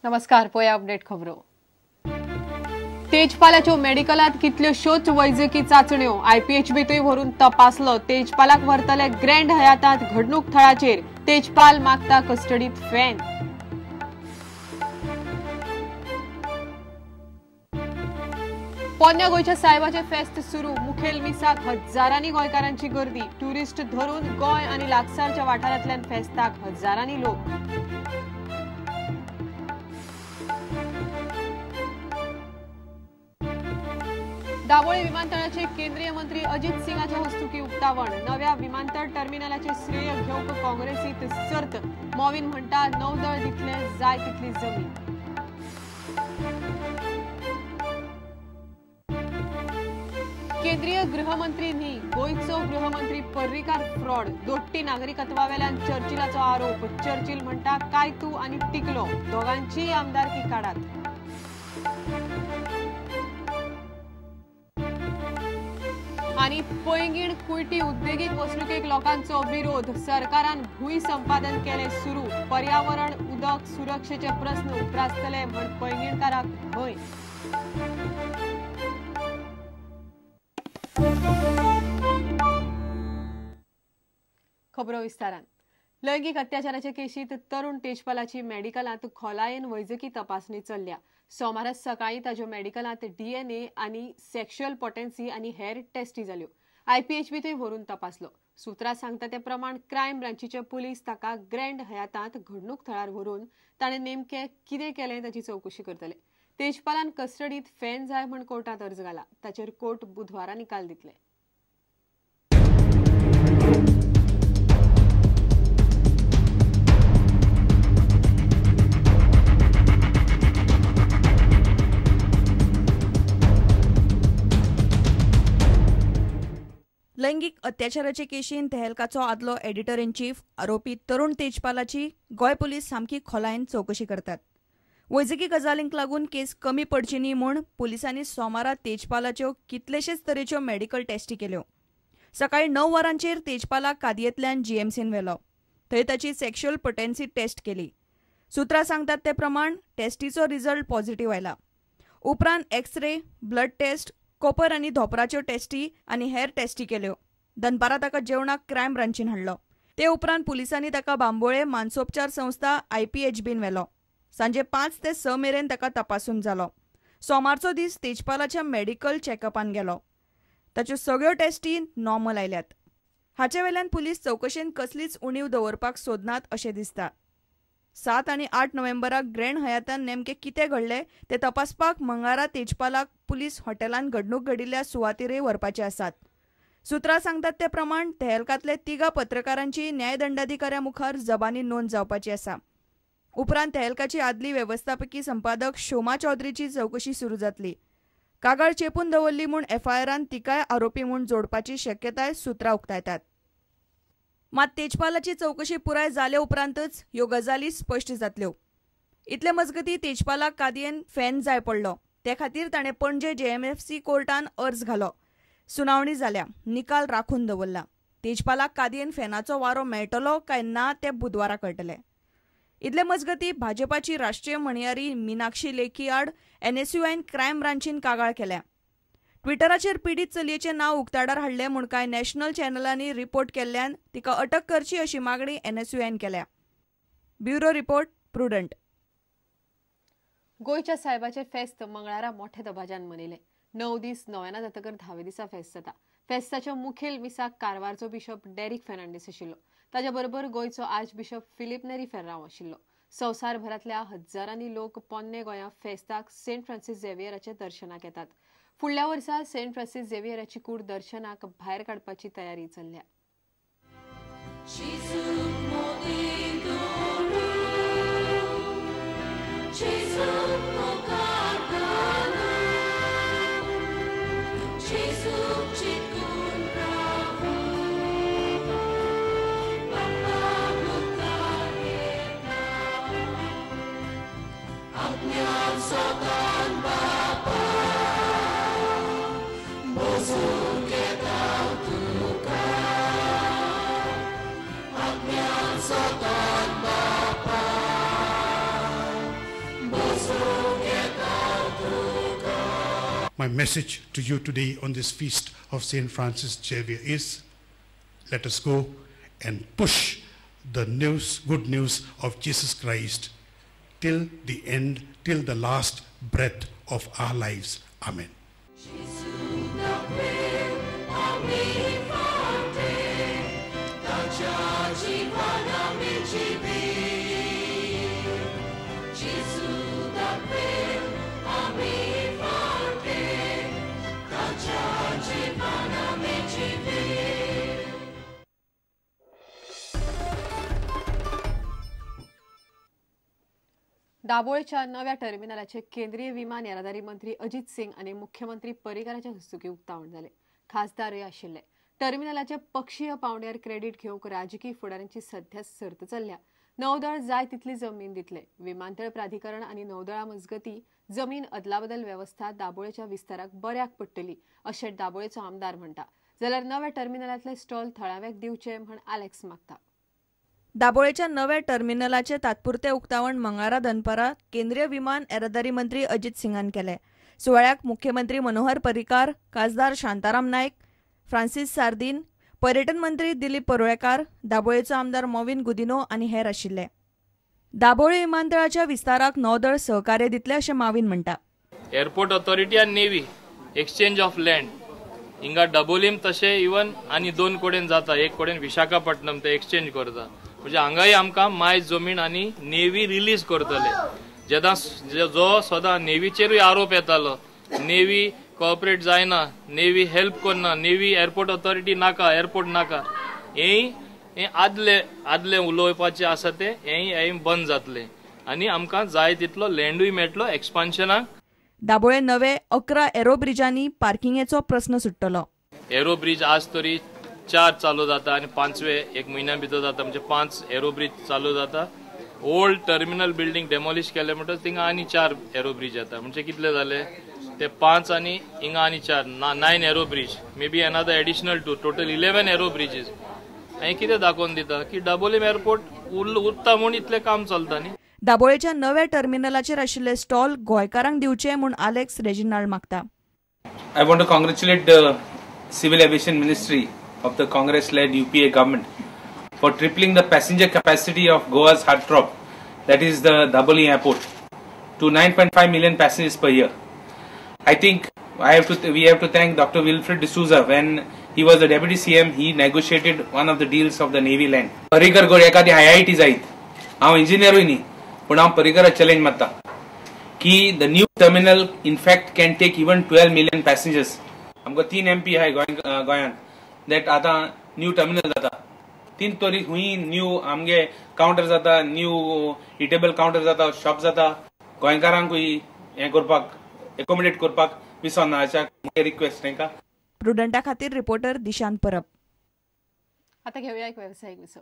नमस्कार, पळया अपडेट खबरो. तेजपालाच्यो मेडिकलांत कितल्योश्योच वैजकी चाचण्यो, आयपीएचबीतूय व्हरून तपासलो. तेजपालाक व्हरतले ग्रँड हयातांत घडणूक थळाचेर तेजपाल मागता कस्टडीत फॅन. पोन्न्या गोंयच्या साहेबाचे फेस्त सुरू. मुखेल मिसाक हजारांनी गोंयकारांची गर्दी. ट्युरिस्ट धरून गोंय आनी लागसारच्या वाठारांतल्यान फेस्ताक हजारांनी लोक. दाबोळी विमानतळाचे केंद्रीय मंत्री अजित सिंगाच्या हस्तुकी उक्तावण. नव्या विमानतळ टर्मिनलाचे श्रेय घेवंक काँग्रेसीत सर्त. मॉविन म्हणटा नौदळ दितले जाय तितली जमीन. केंद्रीय गृहमंत्री न्ही, गोंयचो गृहमंत्री पर्रीकार फ्रॉड. दोट्टी नागरिकत्वावेल्यान चर्चिलाचो आरोप. चर्चिल म्हणटा कायतू आनी टिकलो दोगांचीय आमदारकी काडात. आनी पैंगीण कुयटी उद्देगीक वसणुकेक लोकांचो विरोध. सरकारान भूंय संपादन केलें सुरू. पर्यावरण उदक सुरक्षेचे प्रस्न उप्रासतले म्हण पैंगीणकाराक भंय. खबरो विस्तारान. लैंगिक अत्याचाराचे केशीत तरुण तेजपालाची मेडिकलांत खोलायेन वैजकी तपासणी चल्ल्या. सोमारा सकाळी ताज्यो मेडिकलांत डीएनए आनी सेक्शुअल पोटेन्सी आनी हेर टेस्टी जाल्यो. आयपीएचबीतूय व्हरून तपासलो. सुत्रां सांगता ते प्रमाण क्रायम ब्रांचीचे पुलीस ताका ग्रँड हयातांत घडणूक थळार व्हरून ताणें नेमकें कितें केलें ताची चवकशी करतले. तेजपालान कस्टडीत फॅन जाय म्हण कोर्टांत अर्ज घाला. ताचेर कोर्ट बुधवारा निकाल दितले. लैंगिक अत्याचाराचे केशीन तेहलकाचो आदलो एडिटर इन चीफ आरोपी तरुण तेजपालाची गोंय पुलीस सामकी खोलायेन चवकशी करतात. वैजकी गजालींक लागून केस कमी पडची न्ही म्हूण पुलिसांनी सोमारा तेजपालाच्यो कितलेशेच तरेच्यो मेडिकल टेस्टी केल्यो. सकाळी 9 वरांचेर तेजपालाक कादयेंतल्यान जीएमसीन व्हेलो. थंय ताची सेक्शुअल पोटेन्सी टेस्ट केली. सुत्रां सांगतात ते प्रमाण टेस्टीचो रिजल्ट पॉझिटिव्ह आयला. उपरांत एक्सरे, ब्लड टेस्ट, कोपर आनी धोपराच्यो टेस्टी आनी हेर टेस्टी केल्यो. दनपारां ताका जेवणाक क्रायम ब्रांचीन हाडलो. ते उपरांत पुलिसांनी ताका बांबोळे मानसोपचार संस्था आयपीएचबीन व्हेलो. सांजे 5 ते 6 मेरेन ताका तपासून जालो. सोमारचो दीस तेजपालाच्या मेडिकल चॅकअपान गेलो. ताच्यो सगळ्यो टेस्टी नॉर्मल आयल्यात. हाचे वेल्यान पुलीस चवकशेन कसलीच उणीव दवरपाक सोदनात अशें दिसता. 7 आनी 8 नोव्हेंबराक ग्रँड हयातान नेमकें कितें घडलें तें तपासपाक मंगळारा तेजपालाक पुलीस हॉटेलान घडणूक घडिल्ल्या सुवातेरय व्हरपाचे आसात. सुत्रां सांगतात ते प्रमाण तेहलकांतले 3 पत्रकारांची न्यायदंडाधिकाऱ्या मुखार जबानी नोंद जावपाची आसा. उपरांत तेहलकाची आदली वेवस्थापकी संपादक शोमा चौधरीची चवकशी सुरू जातली. कागाळ चेपून दवरली म्हूण एफआयआरान तिकाय आरोपी म्हूण जोडपाची शक्यताय सुत्रां उक्तायतात. मात तेजपालाची चवकशी पुराय जाले उपरांतच ह्यो गजाली स्पश्ट जातल्यो. इतले मजगती तेजपालाक कादयेन फॅन जाय पडलो. ते खातीर ताणें पणजे जेएमएफसी कोर्टान अर्ज घालो. सुनावणी जाल्या, निकाल राखून दवरला. तेजपालाक कादयेन फॅनाचो वारो मेळटलो काय ना ते बुधवारा कळटले. इतले मजगती भाजपाची राष्ट्रीय म्हणयारी मिनाक्षी लेखी आड एनएसयूआयन क्रायम ब्रांचीन कागाळ केल्या. ट्विटराचेर पिडीत चलयेचें नांव उक्ताडार हाडलें म्हूण कांय नॅशनल चॅनलांनी रिपोर्ट केल्ल्यान तिका अटक करची अशी मागणी एनएसयूआयन केल्या. Bureau report, Prudent. गोंयच्या साहेबाचे फेस्त मंगळारा मोठ्या दबाज्यान मनयलें. 9 दीस नव्याना जातकर 10व्या दिसा फेस्त जाता. फेस्ताच्या मुखेल मिसाक कारवारचो बिशप डेरिक फेर्नांडीस आशिल्लो. ताच्या बरोबर गोंयचो आर्च बिशप फिलीप नेरी फेर्रांव आशिल्लो. संवसारभरांतल्या हजारांनी लोक पोन्ने गोंया फेस्ताक सेंट फ्रांसीस झेवियराच्या दर्शनाक येतात. फुडल्या वर्सा सेंट फ्रांसीस झेवियराची कूड दर्शनाक भायर काडपाची तयारी चल्ल्या. Satan Bapa. My message to you today on this feast of St. Francis Xavier is, let us go and push the news, good news of Jesus Christ till the end, till the last breath of our lives. Amen. दाबोळेच्या नव्या टर्मिनलाचे केंद्रीय विमान येरादारी मंत्री अजित सिंग आनी मुख्यमंत्री पर्रीकाराच्या हस्तुकीं उक्तावण जालें. खासदारय आशिल्ले. टर्मिनलाचे पक्षीय पावंड्यार क्रेडीट घेवंक राजकीय फुडाऱ्यांची सध्या सर्त चल्ल्या. नौदळ जाय तितली जमीन दितले. विमानतळ प्राधिकरण आनी नौदळा मजगती जमीन अदलाबदल वेवस्था दाबोळेच्या विस्ताराक बऱ्याक पडटली अशें दाबोळेचो आमदार म्हणटा. जाल्यार नव्या टर्मिनलांतले स्टॉल थळाव्याक दिवचे म्हण आलेक्स मागता. दाबोळेच्या नव्या टर्मिनलाचे तात्पुरते उक्तावण मंगळारा दनपारा केंद्रीय विमान येरादारी मंत्री अजित सिंगान केले. सुवाळ्याक मुख्यमंत्री मनोहर पर्रीकार, खासदार शांताराम नायक, फ्रांसीस सार्दीन, पर्यटन मंत्री दिलीप परुळेकार, दाबोळेचो आमदार मोविन गुदिनो आनी हेर आशिल्ले. दाबोळे विमानतळाच्या विस्ताराक नौदळ सहकार्य दितले अशें माविन म्हणटा. एअरपोर्ट ऑथॉरिटी आनी नेव्ही एक्सचेंज ऑफ लँड हिंगा डबोलीम तशें इवन आनी दोन कडेन जाता, एक कडेन विशाखापट्टणम ते एक्सचेंज करता. म्हणजे हांगाय आमकां मायज जमीन आनी नेव्ही रिलीज करतले. जेन्ना जो सदां नेव्हीचेरूय आरोप येतालो, नेव्ही कॉपरेट जायना, नेव्ही हेल्प करना, नेव्ही एअरपोर्ट ऑथॉरिटी नाका, एअरपोर्ट नाका, हें आदले आदले उलोवपाचें आसा तें हेंय बंद जातलें आनी आमकां जाय तितलो लँडूय मेळटलो एक्सपान्शनाक. दाबोळे नवे 11 एरो ब्रिजांनी पार्किंगेचो प्रस्न सुट्टलो. एरो ब्रिज आज तरी 4 चालू जाता आनी 5वे एक म्हयन्या भितर जाता, म्हणजे 5 एरो ब्रिज चालू जाता. ओल्ड टर्मिनल बिल्डिंग डेमोलिश केले म्हणटकच थिंगा आनी 4 एरो ब्रिज येता, म्हणजे कितले जाले ते 5 आनी हिंगा आनी 4, 9 aero bridge, may be another additional 2, total 11 aero bridges. हें कितें दाखोवन दिता की दाबोलीम एअरपोर्ट उरता म्हूण इतलें काम चलता न्ही. दाबोळेच्या नव्या टर्मिनलाचेर आशिल्ले स्टॉल गोंयकारांक दिवचे म्हूण आलेक्स रेजिनाल्ड मागता. I want to congratulate the civil aviation ministry of the Congress-led UPA government for tripling the passenger capacity of Goa's heartthrob, that is the Dabolim airport, to 9.5 million passengers per year. I think we have to thank Dr. Wilfred D'Souza. When he was the deputy CM, he negotiated one of the deals of the Navy land. Parrikar गोड एखादी IIT जायत, हांव इंजिनियरूय न्ही, पूण हांव पर्रीकराक challenge मारता की the new terminal in fact can take even 12 million passengers. आमकां 3 MP आहाय गोंयांत that आतां न्यू टर्मिनल जाता, 3 तरी हुंय न्यू आमगे कावंटर जाता, न्यू इटेबल कावंटर जाता, शॉप जाता. गोंयकारांकूय हें करपाक एकोमोडेट करपाक विसरना अशा रिक्वेस्ट तांकां. प्रुडंटा खातीर रिपोर्टर दिशांत परब. आता घेऊया एक व्यावसायिक विसव.